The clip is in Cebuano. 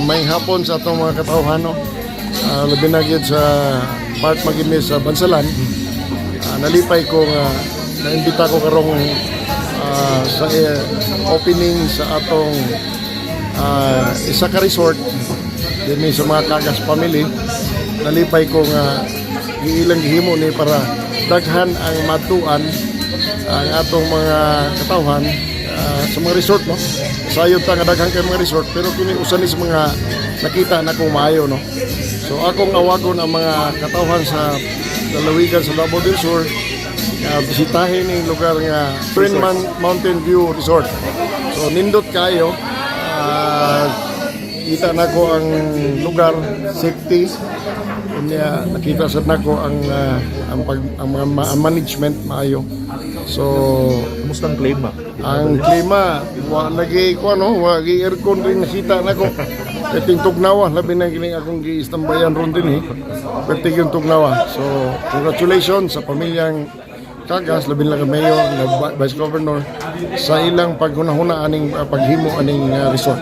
Maayong hapon sa atong mga katawhan, no. Labi na gyud sa part magini sa Bansalan. Nalipay ko nga naimbita ko karong sa opening sa atong isa ka resort dinhi sa mga Cagas family. Nalipay ko nga giilang gihimo ni para daghan ang matuan ang atong mga katawhan sa mga resort, no. Sayod ta nga daghan kay mga resort, pero kini usa ni sa mga nakita na kung maayo, no. So akong awagon ang mga katawhan sa lalawigan sa Davao del Sur nga bisitahin ning lugar nga Twin Mountain View Resort. So nindot kayo. Kita nako ang lugar, safety. Unya nakita sad nako ang pag ang mga ang management maayo. So Kumusta ang klima? Ang klima, wa lagi ko ano, wa lagi aircon rin nakita nako. Perting tugnawa, labi na kining akong giistambayan ron din eh. Perting yung tugnawa. So, congratulations sa pamilyang Cagas, labi na kay Mayor, na Vice Governor, sa ilang paghunahuna aning paghimo aning resort.